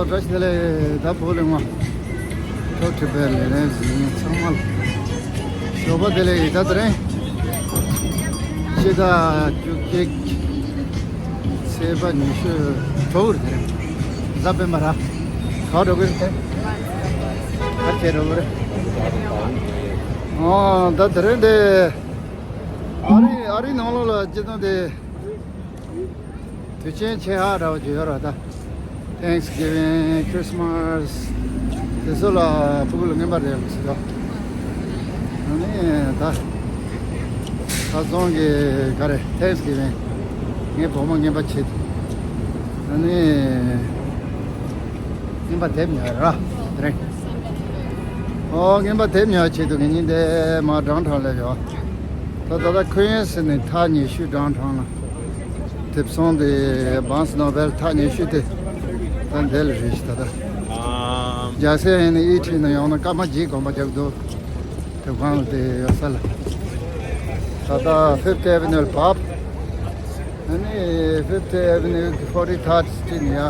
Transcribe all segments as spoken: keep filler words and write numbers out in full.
བཀྲ་ཤིས་བདེ་ལེགས། ད་བོད་གླིང་བ་ཐོག་ཁྲི་པའི་ལས་རིམ་གཟིགས་མཁན་ཚང་མ་ལ་ཞོགས་པ་བདེ་ལེགས། ད་དེ་རིང་ཕྱི་ཟླ་བཅུ་གཅིག་ཚེས་པ་ཉི་ཤུ་དྲུག་རེད། དེ་རིང་གཟའ་སྤེན་པ་ར། ག་འགྲོ་གི་རེད་དེ། ག་བྱེད་འགྲོ་གི་རེད། ཨོ་ད་དེ་རིང་དེ་ཨ་རི་ཨ་རི་ནང་ལོགས་ལ་སྤྱི་བཏང་དེ། དུས་ཆེན་ཆེ་ཧ་འདྲ་བ་ཅིག་ཡོད་རེད་ད། Thanksgiving, Christmas དེ་ཚོ་ལ་ཕྲུ་གུ་ལ་རྔན་པ་རེད་ཟེར་ད། ཨ་ནི་ད་ཁ་སང་གི་ག་རེ་Thanksgiving ངའི་བུ་མོ་རྔན་པ་བྱེད། ཨ་ནི་རྔན་པ་དེབ་ཉོས་ར་དེ་རིང་། ཨོ་རྔན་པ་དེབ་ཉོ་ཆེད་དུ་ངེད་གཉིས་དེ་མར་ཌའུན་ཊའུན་སླེབས་ཡོད། ད་ད་ལྟ་ཁོ་ཡན་སི་ནས་ཐག་ཉེ་ཤོས་ཌའུན་ཊའུན་ལ། དེབ་ཚང་དེ་Barnes Noble ཐག་ཉེ་ཤོས་དེ་ད་འདི་ལ་རེད་ཤག་ད་ལྟ། རྒྱ་སེ་ཡིན་ནི་ཨི་ཊི་ནས་ཡོང་ན་སྐར་མ་བརྒྱད་གོམ་པ་རྒྱག་འདུག་དེབ་ཁང་ལ་དེ་ཡོད་ས་ལ། ད་ལྟ་Fifth Avenue ལ་བབས། ཨ་ནི་Fifth Avenue གི་forty-third Street ནས་ཡ། ཨ།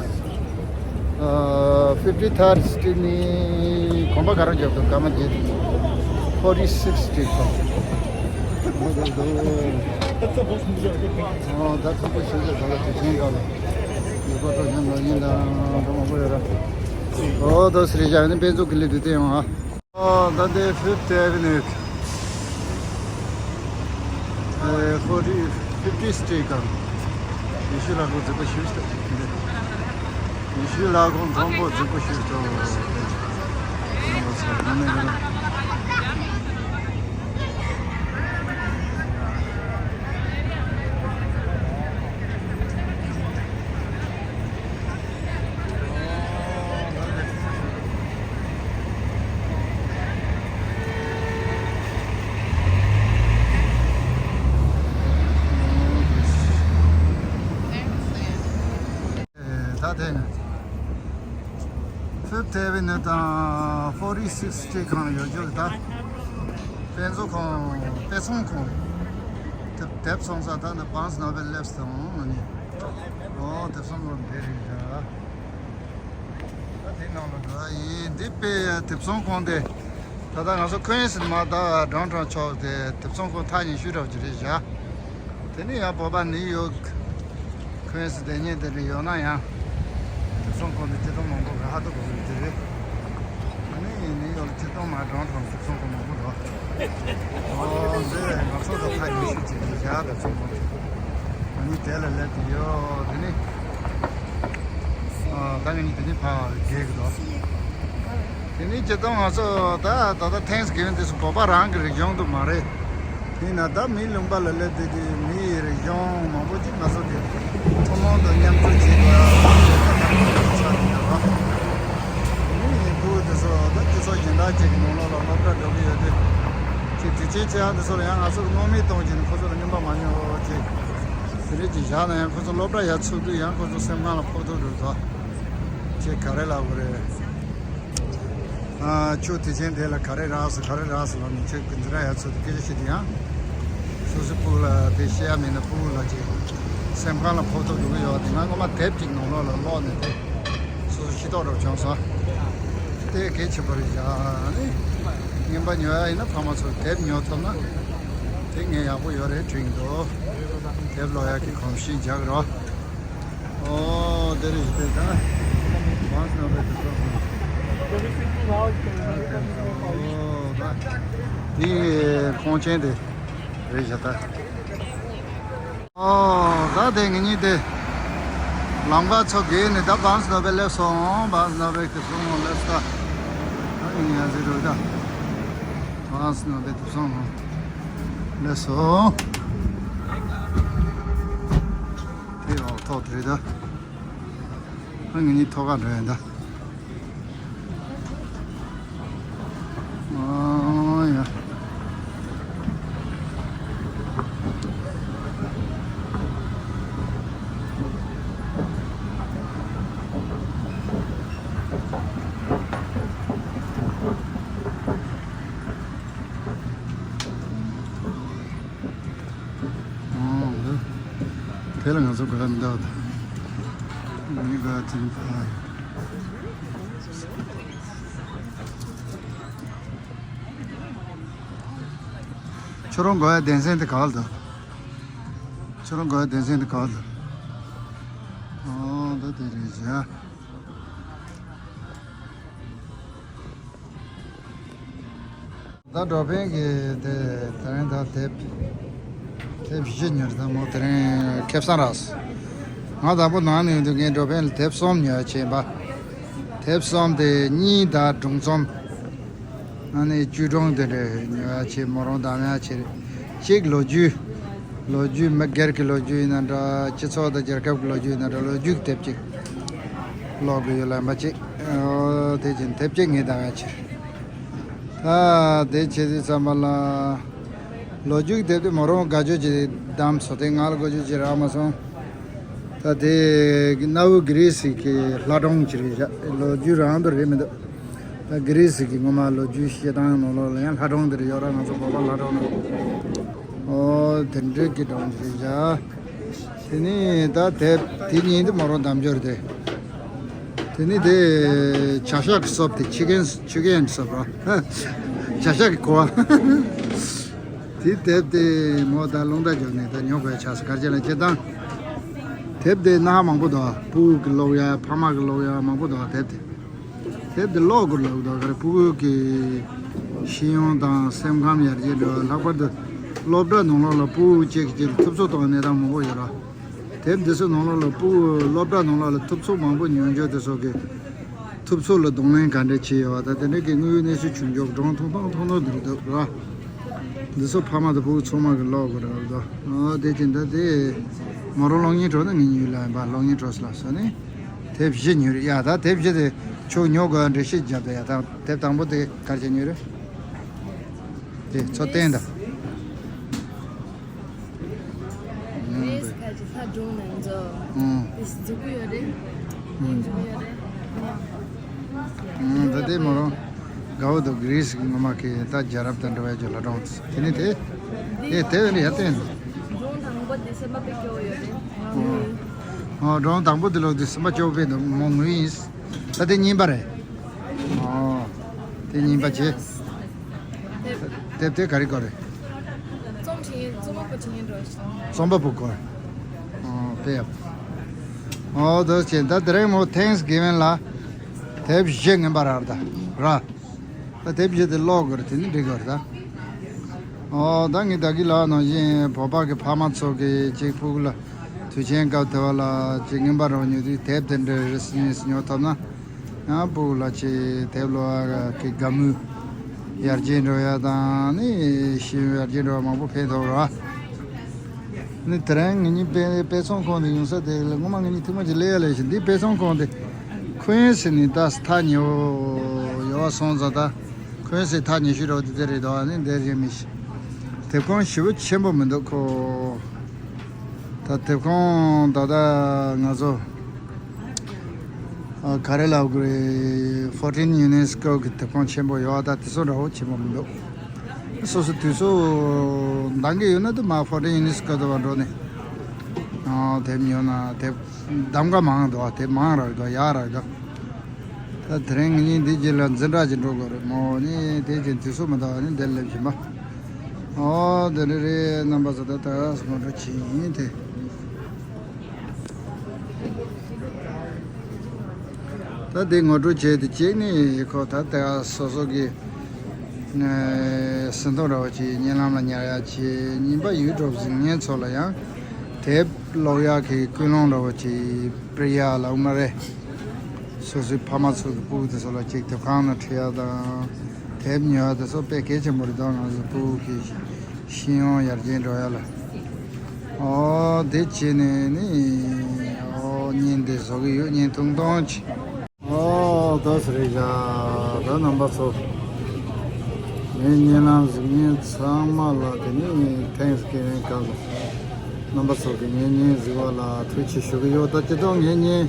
fifty-third Street ནས་གོམ་པ་ག་རེ་རྒྱབ་འདུག་སྐར་མ་བརྒྱད། forty-sixth Street ཁོ། ཨོ་ད་ཐུག་པ་ཞིག་ད་ལ་དུས་ཆེན་སྐབས་ལ་ཡོད་པ་སྤྲོ་སྣང་ལ་ཡིན་དང་འདྲ་མང་པོ་ཡོད་ར། ཨོ་ད་སི་རི་ཞག་ནི་དཔེ་མཛོད་ཀྱི་སླེབས་དུས་དེ་ཡོང་ཨ། ཨོ་ད་འདི་Fifth Avenue ཨེ་forty fifty Street གམ། ཡེ་ཤུ་ལ་ཁོ་རྫིག་པོ་ཞིག་ཡེ་ཤུ་ལ་ཁོ་མཐོན་པོ་རྫིག་པོ་ཞིག་ཏུ། ད་དེ་Fifth Avenue དང་forty-sixth Street གང་ཡོད་རྒྱུ་ད། དཔེ་མཛོད་ཁང་དཔེ་ཚོང་ཁང་། དེབ་དེབ་ཚོང་ས་ད་ནི་Barnes Noble སླེབས་སོང་ནི། ཨོ་དེབ་ཚོང་ཁང་འདི་རེད་ཤག་ད་དེ་ནང་ལ་འགྲོ་ཡིན། འདི་དཔེ་དེབ་ཚོང་ཁང་དེ། ད་ལྟ་ང་ཚོ་ཁོན་སི་མ་ད་ཌའུན་ཊའུན་ཕྱོགས་དེ་དེབ་ཚོང་ཁང་ཐག་ཉེ་ཤོས་འདྲ་བོ་ཅིག་རེད་བཞག་དེ་ནས་ཡང་བོད་པ་ནིའུ་ཡོག་ཁོན་སི་བསྡད་མཁན་དེ་འདྲ་ཡོད་ན་ཡང་དེབ་ཚོང་ཁང་དེ་སྤྱིར་བཏང་མང་པོ་ག་ཧ་ཏོ་གོ་རེད་དེ་རེད། ཨ་ནི་ནིའུ་ཡོག་ལ་སྤྱིར་བཏང་མ་ཌའུན་ཊའུན་དེབ་ཚོང་ཁང་མང་པོ་འདུག་ཨོ་འདི་ང་ཚོ་དང་ཐག་ཉེ་ཤོས་ཅིག་རེད་བཞག་དེབ་ཚོང་ཁང་དེ། ཨ་ནི་དེ་ལ་སླེབས་ཏེ་ཡོད་དེ་ནི། ཨ། ད་ངས་འདི་ནས་ཕར་བརྒལ་གི་འདུག་དེ་ནས་སྤྱིར་བཏང་ང་ཚོ་ད་ད་ལྟ་Thanksgiving དེ་ཚོ་བོད་པ་རང་གི་རིག་གཞུང་དུ་མ་རེད། དེས་ན་ད་མིའི་ལུང་པ་ལ་སླེབས་དུས་དེ་མིའི་རིག་གཞུང་མང་པོ་ཅིག་ང་ཚོ་གི་ཐུན་མོང་དུ་མཉམ་སྤྱོད་བྱེད་དགོས་ཡ་ཆགས་ཡོད་པ། དེ་ནས་ཡིན་དུས་དེ་ཚོ་ད་སྤྱི་ཚོགས་གཞན་དག་ཅིག་གི་ནང་ལོགས་ལ་སློབ་གྲྭ་འགྲོ་གི་ཡོད་དུས་ཅིག་དུས་ཆེན་བྱེད་ཡག་དེ་ཚོ་ལ་ཡང་ང་ཚོ་གི་དམག་མི་གཏོང་བྱས་ནས་ཁོ་ཚོ་ལ་རྔན་པ་མ་ཉོ་ཅིག་དེ་རིགས་ཀྱི་བཞག་ན་ཡང་ཁོ་ཚོ་སློབ་གྲྭ་ཡར་ཚུགས་དུས་ཡང་ཁོ་ཚོ་སེམས་ཁམས་ལ་ཕོག་ཐུག་འགྲོ་ཐུབ་ཅེས་ག་རེ་ལབ་དགོས་རེད། ཨ། ཁྱོད་དེ་ཆེན་དེ་ལ་ག་རེ་རག་སོང་ག་རེ་རག་སོང་ལབ་ནས་ཁྱོད་ཀྱི་འཛིན་གྲྭ་ཡར་ཚུགས་དུས་སྐད་ཆ་བཤད་དུས་ཡང་། སོ་སོའི་སྤུ་གུ་ལ་དེ་བཤད་ཡ་མེད་ན་སྤུ་གུ་ལ་ཅིག་སེམས་ཁམས་ལ་ཕོག་ཐུག་འགྲོ་གི་ཡོད་པ་དེ་ང་སྔོན་མ་དེབ་ཅིག་ནང་ལོགས་ལ་ཀློག་ནས་དེ་སོ་སོ་ཤེས་རྟོགས་འདྲ་བྱུང་སོང་། དེ་གལ་ཆེན་པོ་རེད་བཞག་ཨ་ནི་རྔན་པ་ཉོ་ཡ་ཡིན་ན་ཕ་མ་ཚོར་དེབ་ཉོ་ཐུབ་ན་དེ་ངས་ཡག་པོ་ཡོད་རེད་དྲན་གྱི་འདུག་དེབ་ཀློག་ཡག་གི་གོམས་གཤིས་འཇགས་རོགས། ཨོ་དེ་རེད་ཞུ་དེ་ད། Barnes Noble དེ་ཚོ། ཨོ་ད། འདི་ཁང་ཆེན་དེ་རེད་ཞུ་ད། ཨོ་ད་དེ་ངེད་གཉིས་དེ། ལམ་ཁ་ཚོ་བརྒལ་ནས་ད་Barnes Noble སླེབས་སོང་། Barnes Noble དེ་ཚོ་སླེབས་ད། ད་ངེད་གཉིས་ཡང་ཟེར་རོ་ད། Barnes Noble དེ་ཚོ་སླེབས་སོང་། དེ་འོག་ཐོག་དེ་རེད་ད། ཨ་ངེད་གཉིས་ཐོག་ཁར་འགྲོ་ཡིན་ད། ཨོ་ཡ། ཨོ། དེ་ལ་ང་ཚོ་དགོས་ཡ་མི་འདུག་ད། མི་དགའ་ཅིང་ཕ། ཁྱོད་རང་དགོས་ཡ་གདན་སའི་དེ་ག་པར་འདུག་ཁྱོད་རང་དགོས་ཡ་གདན་སའི་དེ་ག་པར་འདུག་ཨོ་ད་དེ་རེད་བཞག་ད་འགྲོ་ཕན་གྱི་དེ་དེ་རིང་ད་དེབ་དེབ་བཞི་ཉོས་རེད། ད་མོ་དེ་རིང་ཁེ་བཟང་རག་སོང་། ང་དང་པོ་ནང་ནས་འདུག་ངས་འགྲོ་ཕན་ལ་དེབ་གསུམ་ཉོས་བྱས་པ། དེབ་གསུམ་དེ་གཉིས་ད་སྒྲུང་རྩོམ། ཨ་ནི་བཅུ་སྒྲུང་དེ་འདྲ་ཉོ་ཡ་བྱས། མོ་རང་གདམ་ཡ་བྱས། གཅིག་ལོ་རྒྱུས། ལོ་རྒྱུས་མི་སྒེར་གྱི་ལོ་རྒྱུས་ཡིན་ན་འདྲ། སྤྱི་ཚོགས་དང་རྒྱལ་ཁབ་ཀྱི་ལོ་རྒྱུས་ཡིན་ན་འདྲ། ལོ་རྒྱུས་ཀྱི་དེབ་ཅིག་ཀློག་གི་ཡོད་ལབ་པ་ཅིག་ཨོ་དེ་བཞིན་དེབ་ཅིག་ངས་གདམ་ཡ་བྱས། ད་དེ་བྱས་དུས་ཙམ་པ་ལ། ལོ་རྒྱུས་ཀྱི་དེབ་དེ་མོ་རང་དགའ་སྐྱོ་ཅིག་གདམ་སོང་། དེ་ང་ལ་དགའ་སྐྱོ་ཅིག་རག་མ་སོང་། ད་དེ་གནའ་བོའི་གྷི་རི་སི་གི་ལྷ་སྒྲུང་ཅིག་རེད་བཞག་ལོ་རྒྱུས་རང་དུ་རེད་མི་འདུག་ད་གྷི་རི་སི་གི་སྔོན་མ་ལོ་རྒྱུས་བཤད་སྟངས་ནང་ལོགས་ལ་ཡང་ལྷ་སྒྲུང་དེ་རེད་ཡོད་ར། ང་ཚོ་བོད་པ་ལྷ་སྒྲུང་ནང་། ཨོ་དེ་འདྲའི་གི་སྒྲུང་ཅིག་རེད་བཞག་དེ་ནས་ད་དེབ་དེ་གཉིས་དེ་མོ་རང་གདམ་རྒྱུ་རེད་དེ། དེ་ནས་དེ་བྱ་ཤ་གི་སོབ་དེ། ཆི་ཀན་ཆི་ཀན་སོབ་ར། བྱ་ཤ་གི་གོ་བ། དེ་དེབ་དེ་མོ་ད་རླུང་རྟ་རྒྱུག་ནས་ད་ཉོ་དགོས་ཆགས་སོང་། ག་རེ་བྱས་ལབ་བྱས་ཙང་། དེབ་དེ་སྣ་ཁ་མང་པོ་འདུག་ཕྲུ་གུ་གི་ཀློག་ཡ། ཕ་མ་གི་ཀློག་ཡ་མང་པོ་འདུག་དེབ་དེ། དེབ་དེ་ཀློག་དགོས་ལབ་འདུག་ག་རེ་ཕྲུ་གུ་གི་ཤེས་ཡོན་དང་སེམས་ཁམས་ཡར་རྒྱས་འགྲོ་བ། ལྷག་པར་དུ་སློབ་གྲྭ་ནང་ལོགས་ལ་ཕྲུ་གུ་གཅིག་གིས་གཅིག་ལ་ཐུབ་ཚོད་གཏོང་བའི་གནས་སྟངས་མང་པོ་ཡོད་ར། དེབ་འདི་ཚོའི་ནང་ལོགས་ལ་ཕྲུ་གུ་སློབ་གྲྭ་ནང་ལོགས་ལ་ཐུབ་ཚོད་མང་པོ་ཉོ་རྒྱུ་དེ་ཚོ་གི་ཐུབ་ཚོད་ལ་གདོང་ལེན་ག་འདྲ་བྱས་ཡོད་པ། ད་དེ་འདྲ་གི་དངོས་ཡོད་གནས་ཚུལ་བྱུང་རྒྱུ་སྒྲུང་ཐུང་ཐུང་ཐུང་ཐུང་འདུག་ར། འདི་ཚོ་ཕ་མ་དང་ཕྲུ་གུ་ཚང་མ་གིས་ཀློག་དགོས་རེད་འདུག་ཨ་དེ་བྱས་ད་དེ་མོ་རང་གློག་བརྙན་འཕྲོ་ན་ངས་ཉོས་ལབ་ཡིན་པ། གློག་བརྙན་འཕྲོ་ཟེར་ལབ་སོང་ནས་དེབ་བཞི་ཉོས་རེད། ཡ་ད་དེབ་བཞི་དེ་ཁྱོད་ཉོ་དགོས་འགྲེལ་བཤད་རྒྱབ་དང་། ཡ་ད་དེབ་དང་པོ་དེ་ག་རེ་བྱས་ཉོས་རེད། དེ་ཚོ་བསྟན་དང་། ཨུམ། ཨེས་ཁ་ཅིག་ལྷ་སྒྲུང་ནང་ཚོ། ཨུམ། དེ་འཇུག་གི་ཡོད་རེད། ཨུམ། འཇུག་གི་ཡོད་རེད། ཨུམ། ད་དེ་མོ་རང་དགའ་བོ་འདུག་གྷི་རི་སི་གི་སྔོན་མ་གི་ད་རྒྱལ་རབས་དང་འབྲེལ་བའི་ལྷ་སྒྲུང་དེ་ནི་དེ། དེ་དེ་བས་ནི་ཡར་བསྟན་འདུག་སྒྲུང་དང་པོ་དེ་སེམས་པ་དཔེ་སྐྱོ་བོ་ཡོད་རེད། ཨུམ། ཨོ་སྒྲུང་དང་པོ་དེ་ལོ་དེ་སེམས་པ་སྐྱོ་བོ་དཔེ་འདུག་མོ་ངུ་ཡིན། ད་དེ་གཉིས་པ་རེད། ཨོ། དེ་གཉིས་པ་བྱས། དེབ་དེ་ག་རེ་སྐོར་རེད། རྩོམ་བྲིས་རྩོམ་པ་པོ་བྲིས་འགྲོ། རྩོམ་པ་པོ་སྐོར། ཨོ་དཔེ་ཡག་པོ། ཨོ་དེ་བྱས་ད་དེ་རིང་མོ་ཐེངས་གི་ཝན་ལ་དེབ་བཞི་ངན་པ་རག་རེད་ད་ར། ད་དེབ་བཞི་དེ་ཀློག་དགོས་རེད། དེ་ནི་འགྲིག་གི་རེད་ད། ཨོ་ད་ངས་ད་གིན་ལབ་པ་ནང་བཞིན་བོད་པ་གི་ཕ་མ་ཚོ་གིས་གཅིག་ཕྲུ་གུ་ལ་དུས་ཆེན་སྐབས་དེ་བ་ལ་གཅིག་ངན་པ་རང་ཉོ་དུས་དེབ་དེ་འདྲ་རེ་གཉིས་ཉོ་ཐུབ་ན། ཡང་ཕྲུ་གུ་ལ་ཆེ་དེབ་ཀློག་ཡ་གི་དགའ་མོས་ཡར་རྒྱས་འགྲོ་ཡ་དང་། ནི་ཤེས་ཡོན་ཡར་རྒྱས་འགྲོ་བ་མང་པོ་ཕན་ཐོགས་ར། ནི་དེ་རིང་ངེད་གཉིས་དཔེ་དཔེ་ཚོང་ཁང་དུ་ཡོང་ས་དེ་ལ་སྔོན་མ་ངེད་གཉིས་ཐུག་མ་ཅིག་ལས་ཡ་ལས་ཤིང་འདི་དཔེ་ཚོང་ཁང་དེ་ཁོན་ཟེར་ནི་ད་ཐག་ཉེ་བོ་ཡོད་པ་སོང་ཙང་། ད་ཁོན་ཟེར་ཐག་ཉེ་ཤོས་ར་དེ་དེ་རེད་འདུག་ཨ་ནི་འདིར་ཡིན་མི་ཤེས། དེབ་ཁང་ཞེ་པོ་ཆེན་པོ་མི་འདུག་ཁོ། ད་དེབ་ཁང་ད་ལྟ་ང་ཚོ་ཨ་ག་རེ་ལབ་དགོས་རེད། ཕོར་ཊིན་ཡུ་ནེ་སི་ཀོ་གི་དེབ་ཁང་ཆེན་པོ་ཡོད་ད། དེ་ཚོ་འདྲ་བོ་ཆེན་པོ་མི་འདུག་སོ་སོ་དུས་ཚོད་འདང་གི་ཡོད་ན་དུ་མ་ཕོར་ཊིན་ཡུ་ནེ་སི་ཀོ་དུ་བ་འགྲོ་ནས་ཨ་དེབ་ཉོ་ན་དེབ་གདམ་ག་མང་འདུག་དེབ་མང་རག་འདུག་ཡག་རག་འདུག་ད་དེ་རིང་ངེད་གཉིས་འདི་རྗེས་ལ་འཛིན་གྲྭ་ཅིག་འགྲོ་དགོས་རེད་མོ། ནི་དེ་རྗེས་དུས་ཚོད་མི་འདང་བ་ནི་འདིར་སླེབས་བཞིན་པ། ཨོ་དེ་འདྲ་རེད། རྣམ་པ་ཚོ་ད་ལྟ་ངོ་སྤྲོད་བྱེད་ཡིན་དེ། ད་དེ་ངོ་སྤྲོད་བྱས་དེ་གཅིག་ནི་ཁོ་ད་ལྟ་སོ་སོ་གི་ཟིན་ཐོ་འདྲ་བོ་ཅིག་བརྙན་ལམ་ལ་ཉར་ཡ་བྱས། གཉིས་པ་ཡུ་ཊུབ་གཟིགས་མཁན་ཚོ་ལ་ཡང་དེབ་ཀློག་ཡག་གི་ཀུན་སློང་འདྲ་བོ་ཅིག་སྤེལ་ཡག་ལ་འོ་མ་རེད། སོ་སོའི་ཕ་མ་ཚོ་གི་ཕྲུ་གུ་དེ་ཚོ་ལ་ཅིག་དེབ་ཁང་ནང་ཁྲིད་ཡག་དང་དེབ་ཉོ་ཡག་དེ་ཚོ་དཔེ་གལ་ཆེན་པོ་རེད་དོ། ང་ཚོ་ཕྲུ་གུ་གི་ཤེས་ཡོན་ཡར་རྒྱས་འགྲོ་ཡག་ལ། ཨོ་དེ་བྱས་ནས་ནི་ཨོ་བརྙན་དེ་བཟོ་གི་ཡོད། བརྙན་ཐུང་ཐུང་ཅིག་ཨོ་ད་སི་རེད་བཞག་ད་རྣམ་པ་ཚོ། ངའི་བརྙན་ལམ་གཟིགས་མཁན་ཚང་མ་ལ་དེ་ནི་ཐེངས་སི་གི་ཝན་སྐབས་སུ་རྣམ་པ་ཚོ་གི་ངའི་བརྙན་གཟིགས་པ་ལ་ཐུགས་རྗེ་ཆེ་ཞུ་གི་ཡོད། ད་སྤྱི་ཚོགས་ངའི་བརྙན་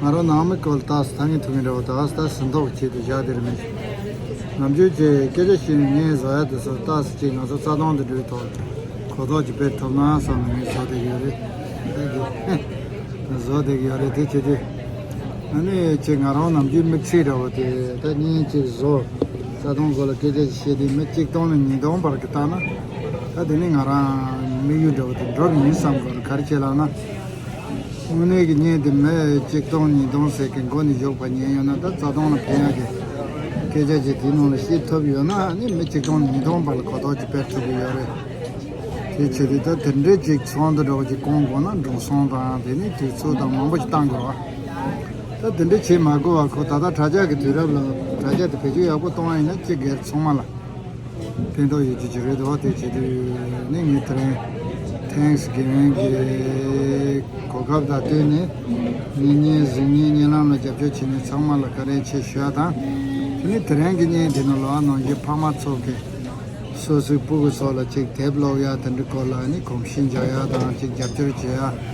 ང་རང་ནང་མི་སྐོར་ལ་ད་སི་ཐང་གི་ཐུག་གི་འདྲ་བོ་ད་སི་ད་ཟིན་ཐོ་གི་ཆེད་དུ་བཞག་དེ་རེད་མི་ཤེས། ནམ་རྒྱུན་གྱི་སྐད་ཆ་བཤད་ནས་བཟོ་ཡ་དེ་ཚོ་ད་སི་ཅིག་ང་ཚོ་རྩ་དོན་དུ་འགྲོའི་ཐོག་གོ་རྟོགས་ཀྱི་དཔེ་ཐོབ་ན་བསམ་ནས་ངས་བཟོ་བསྡད་ཀྱི་ཡོད་རེད། བཟོ་བསྡད་ཀྱི་ཡོད་རེད། དེ་ཆེད་དུ། ཨ་ནི་ཅིག་ང་རང་ནམ་རྒྱུན་དམིགས་བསལ་འདྲ་བོ་དེ་ད་བརྙན་ཅིག་བཟོ། རྩ་དོན་སྐོར་ལ་སྐད་ཆ་ཅིག་བཤད་དུས་མི་གཅིག་སྟོང་ནས་ཉིས་སྟོང་བར་གྱི་ལྟ་ན། ད་དེ་ནི་ང་རང་དམིགས་ཡུལ་འདྲ་བོ་དེ་འགྲུབ་ཡིན་བསམ་དགོས་རེད། ག་རེ་བྱས་ལབ་ན། དངོས་གནས་ཀྱི་བརྙན་དེ་མི་གཅིག་སྟོང་ཉིས་སྟོང་ཟེར་གྱི་མགོ་ནས་བཞུགས་པ་ཉན་ཡོད་ན། ད་རྩ་དོན་ལ་ཕན་ཡག་གི་སྐད་ཆ་ཅིག་དེའི་ནང་ལ་བཤད་ཐུབ་ཡོད་ན། ཨ་ནི་མི་གཅིག་སྟོང་ཉིས་སྟོང་བར་ལ་གོ་རྟོགས་ཅིག་སྤེལ་ཐུབ་ཀྱི་ཡོད་རེད། དེ་བྱེད་དུས་ད་དེ་འདྲའི་ཅིག་ཚོགས་འདུ་འདྲ་བོ་ཅིག་བསྐོང་དགོས་ན། འགྲོ་སོང་དང་དེ་ནི་དུས་ཚོད་དང་མང་པོ་ཞིག་བཏང་དགོས་རེད་བ། ད་དེ་འདྲ་བྱེད་མ་དགོས་པ། ཁོ་ད་ལྟ་དྲ་རྒྱ་གི་དུས་རབས་ལ་དྲ་རྒྱ་དེ་བེད་སྤྱོད་ཡག་པོ་གཏོང་བ་ཡིན་ན་སྤྱི་སྒེར་ཚང་མ་ལ་ཕན་ཐོགས་ཡོད་རྒྱུ་ཅིག་རེད་དོ། དེ་བྱེད་དུས་ནི་ངས་དེ་རིང་ཐེངས་དགེ་བན་གྱི་གོ་སྐབས་དང་བསྟུན་ནས་ངའི་བརྙན་གཟིགས་མཁན་བརྙན་ལམ་ལ་རྒྱབ་སྐྱོར་བྱེད་མཁན་ཚང་མ་ལ་བཀའ་དྲིན་ཆེ་ཞུ་ཡ་དང་། དེ་ནི་དེ་རིང་གི་བརྙན་དེ་ནང་ལ་ནང་བཞིན་ཕ་མ་ཚོ་གི་སོ་སོའི་སྤུ་གུ་ཚོ་ལ་ཅིག་དེབ་ཀློག་ཡ་དེ་འདྲའི་སྐོར་ལ་ནི་གོམས་གཤིས་འཇགས་ཡ་དང་ཅིག་རྒྱབ་སྐྱོར་བྱེད་ཡ།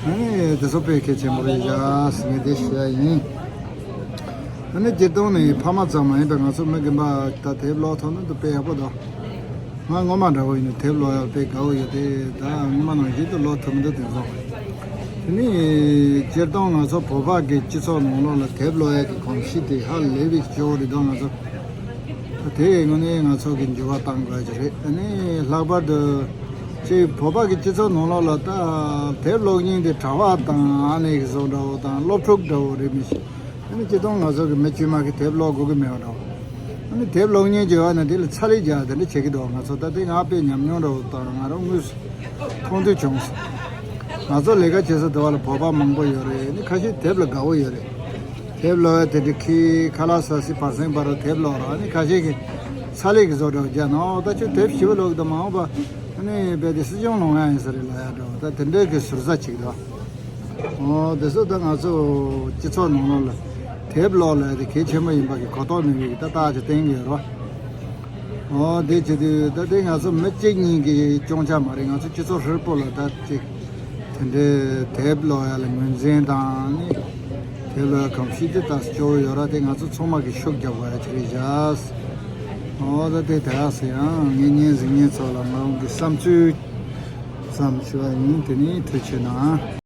ཨ་ནི་དེ་ཚོ་དཔེ་གལ་ཆེན་པོ་རེད་ཤག་ཟེར་ངས་དེ་ཞུ་ཡ་ཡིན། ཨ་ནི་སྤྱིར་བཏང་ནས་ཕ་མ་ཙམ་མ་ཡིན་པའི་ང་ཚོ་མི་རྒན་པ་ད་དེབ་ཀློག་ཐུབ་ན་དཔེ་ཡག་པོ་འདུག་ང་སྔོན་མ་འདྲ་བོ་ཡིན་ན་དེབ་ཀློག་ཡ་དཔེ་དགའ་བོ་ཡོད་དེ། ད་སྔོན་མ་ནང་བཞིན་དུ་ཀློག་ཐུབ་མི་འདུག་དེང་སང་། དེ་ནི་སྤྱིར་བཏང་ང་ཚོ་བོད་པ་གི་སྤྱི་ཚོགས་ནང་ལོགས་ལ་དེབ་ཀློག་ཡ་གི་གོམས་གཤིས་དེ་ཧ་ལས་པའི་སྐྱོ་བོ་རེད་འདུག་ང་ཚོ་ད་དེ་དངོས་གནས་ང་ཚོ་གི་འགྱུར་བ་གཏང་དགོས་ཀྱི་རེད། ཨ་ནི་ལྷག་པར་དུ་ཅིག་བོད་པ་གི་སྤྱི་ཚོགས་ནང་ལོགས་ལ་ད་དེབ་ཀློག་མཁན་དེ་གྲྭ་པ་དང་ཨ་ནེ་གི་བཟོ་འདྲ་བོ་དང་སློབ་ཕྲུག་འདྲ་བོ་རེད་མི་ཤེས། ཨ་ནི་སྤྱིར་བཏང་ང་ཚོ་གི་མི་དཀྱུས་མ་གི་དེབ་ཀློག་དགོས་ཀྱི་མེད་པ་འདྲ་བོ། ཨ་ནི་དེབ་ཀློག་མཁན་བྱས་པ་ན་དེ་ལ་ཚ་ལེ་རྒྱག་དེ་འདྲ་བྱེད་ཀྱི་འདུག་ང་ཚོ་ད་དེ་ང་དཔེ་ཉམས་མྱོང་འདྲ་བོ་དང་ང་རང་དངོས་སུ་མཐོང་ཐོས་བྱུང་སོང་། ང་ཚོ་ལས་ཀ་བྱེད་ས་དེ་བ་ལ་བོད་པ་མང་པོ་ཡོད་རེད། ཨ་ནི་ཁ་ཤས་དེབ་ལ་དགའ་བོ་ཡོད་རེད། དེབ་ཀློག་ཡ་དེ་འདྲ་ཁྱི་ཁ་ལག་ཟ་སྲིད་བར་སེང་བར་དེབ་ཀློག་ར། ཨ་ནི་ཁ་ཤས་ཀྱིས་ཚ་ལེ་གི་བཟོ་འདྲ་བོ་རྒྱག་ནོ། ད་ཁྱོད་དེབ་ཞིབ་ཀློག་གི་འདུག་མ་འོངས་པ་ཨ་ནི་རྦད་དེ་སྲིད་སྐྱོང་ལོང་ཡ་ཡིན་ས་རེད་ལབ་ཡ་འདྲ་བོ། ད་དེ་འདྲའི་གི་ཟུར་ཟ་ཅིག་འདུག་ཨོ་དེ་ཚོ་ད་ང་ཚོ་སྤྱི་ཚོགས་ནང་ལོགས་ལ་དེབ་ཀློག་ལབ་ཡ་དེ་གལ་ཆེན་པོ་ཡིན་པ་གི་གོ་རྟོགས་མེད་པའི་གི་ད་རྟགས་ཅིག་བསྟན་གི་ཡོད་རོ། ཨོ་དེ་བྱེད་དུས་ད་དེ་ང་ཚོ་མི་གཅིག་གཉིས་ཀྱི་སྐྱོང་ཆ་མ་རེད། ང་ཚོ་སྤྱི་ཚོགས་ཧྲིལ་པོ་ལ་ད་ཅིག་དེ་འདྲའི་དེབ་ཀློག་ཡ་ལ་ངོས་འཛིན་དང་ནི་དེབ་ཀློག་ཡ་གོམས་གཤིས་དེ་ད་སྐྱོ་བོ་ཡོད་ར། དེ་ང་ཚོ་ཚང་མ་གི་ཤུགས་རྒྱབ་དགོས་ཡ་ཅིག་རེད་ཤག་ཨོ་ད་དེ་དེ་ཡག་སེ་ཡང་ངའི་བརྙན་གཟིགས་མཁན་ཚོ་ལ་ང་རང་གི་བསམ་ཚུལ་ཙམ་ཞུ་བ་ཡིན། དེ་ནི་ཐུགས་རྗེ་གནང་།